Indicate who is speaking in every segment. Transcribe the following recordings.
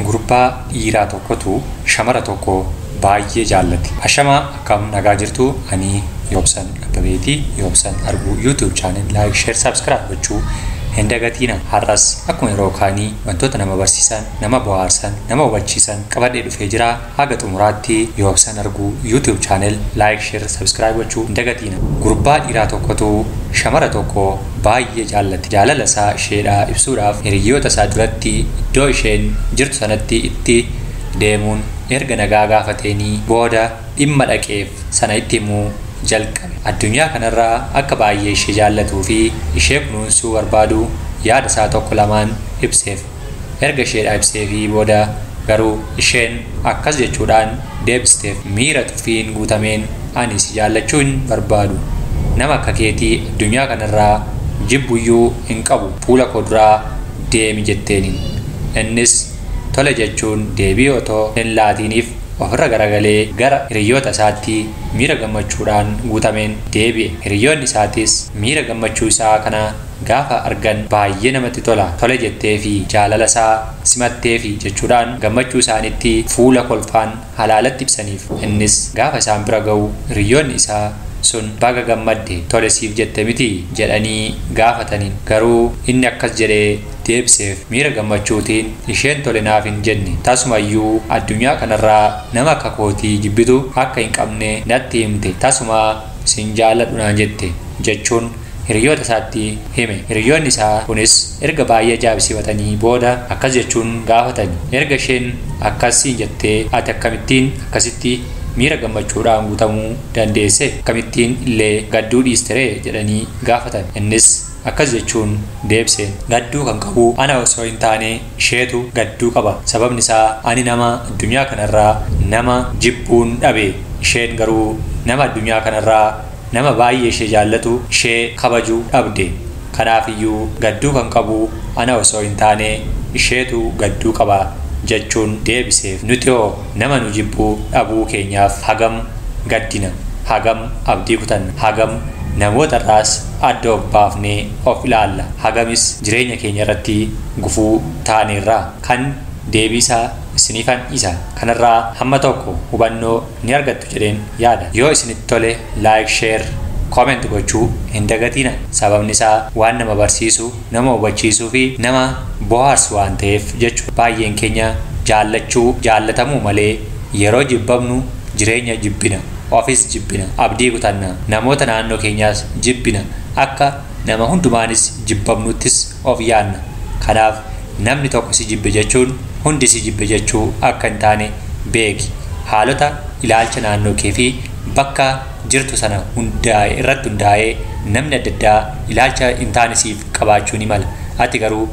Speaker 1: Gurbaa dhiiraa tokkotu shamara tokko baay'ee jaallate. Ashamaa akkam nagaa jirtu ani Yoobsan Abbabeetii Yoobsan Arguu YouTube channel like share subscribe gochuu hin dagatiina. Har'as akkuma yeroo kaanii wantoota nama barsiisan, nama bohaarsan, nama hubachiisan qabadhee dhufee jira. Haga xumuraatti Yoobsan Arguu YouTube channel like share subscribe gochuu hin dagatiina. Gurbaa dhiiraa tokkotu shamara tokko baay'ee jaallate. Jaalala isaa isheedhaa ibsuudhaaf hiriyoota isaa duratti iddoo isheen jirtu sanatti itti deemuun erga nagaa gaafateenii booda dhimma dhaqeef sana itti himuu jalqabe. Addunyaa kanarraa akka baay'ee ishee jaallatuu fi ishee kunuunsuu barbaadu yaada isaa tokko lamaan ibseef. Erga isheedhaa ibseefii booda garuu isheen akkas jechuudhaan deebisteef. Miira tuffiin guutameen ani si jaallachuu hin barbaadu. Nama akka keetii addunyaa kanarraa jibbuyyuu hin qabu. Fuula koo duraa deemi jetteeniin. Innis tole jechuun deebii otoo hin laatiniif ofirra garagalee gara hiriyoota isaatti miira gammachuudhaan guutameen deebi'e. Hiriyoonni isaatis miira gammachuu isaa kana gaafa argan baay'ee namatti tola. Tole jettee fi jaalala isaa simattee fi jechuudhaan gammachuu isaaniitti fuula kolfaan halaalatti ibsaniif. Innis gaafa isaan bira ga'u hiriyoonni isaa sun baga gammadde tole siif jette miti jedhanii gaafataniin. Garuu inni akkas jedhee deebiseef miira gammachuutiin isheen tole naaf hin jenne. Tasumayyuu addunyaa kanarraa nama akka kootii jibbitu akka hin qabne natti himte. Tasuma sin jaalladhu naan jette jechuun hiriyoota isaatti hime. Hiriyoonni isaa kunis erga baay'ee ajaa'ibsiifatanii booda akkas jechuun gaafatani. Erga isheen akkasiin jettee ati akkamittiin akkasitti miira gammachuudhaan guutamuu dandeesse? Akkamittiin illee gadduu dhiistere jedhanii gaafatan. Innis akkas jechuun deebiseen. Gadduu kan qabu ana osoo hin taane isheetu gadduu qaba. Sababni isaa ani nama addunyaa kanarraa nama jibbuun dhabe. Isheen garuu nama addunyaa kanarraa nama baay'ee ishee jaallatu ishee kabaju dhabde. Kanaafiyyuu gadduu kan qabu ana osoo hin taane isheetu gadduu qaba jechuun deebiseef. Nuti hoo nama nu jibbuu dhabuu keenyaaf hagam gaddina, hagam abdii kutanna, hagam namoota irraas adda of baafnee of ilaalla, hagamis jireenya keenya irratti gufuu taaneerra? Kan deebiisaa isiniifan isa. Kanarraa hamma tokko hubannoo ni argattu jedheen yaada. Yoo isinitti tole like share comment gochuu hin dagatina. Sababni isaa waan nama barsiisu, nama hubachiisuu fi nama bohaarsu waan ta'eef jechuudha. Baay'een keenya jaallachuu jaallatamuu malee yeroo jibbamnu jireenya jibbina, ofis jibbina, abdii kutanna, namoota naannoo keenyaas jibbina, akka nama hundumaanis jibbamnuttis of yaadna. Kanaaf namni tokko si jibbe jechuun hundi si jibbe jechuu akka hin taane beeki. Haalota ilaalcha naannoo kee fi bakka jirtu sana hundaa'e irratti hundaa'ee namni adda addaa ilaalcha hin taane siif qabaachuu ni mala. Ati garuu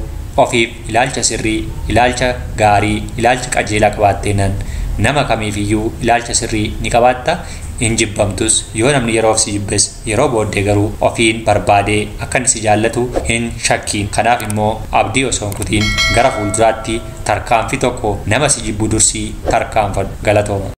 Speaker 1: ofiif ilaalcha sirrii, ilaalcha gaarii, ilaalcha qajeelaa qabaatteenaan nama kamiifiyyuu ilaalcha sirrii ni qabaatta. Hin jibbamtus. Yoo namni yeroof si jibbes yeroo booddee garuu ofiin barbaadee akka inni si jaallatu hin shakkiin. Kanaaf immoo abdii osoo hin kutiin gara fuulduraatti tarkaanfii tokko nama si jibbu dursii tarkaanfadhu. Galatooma.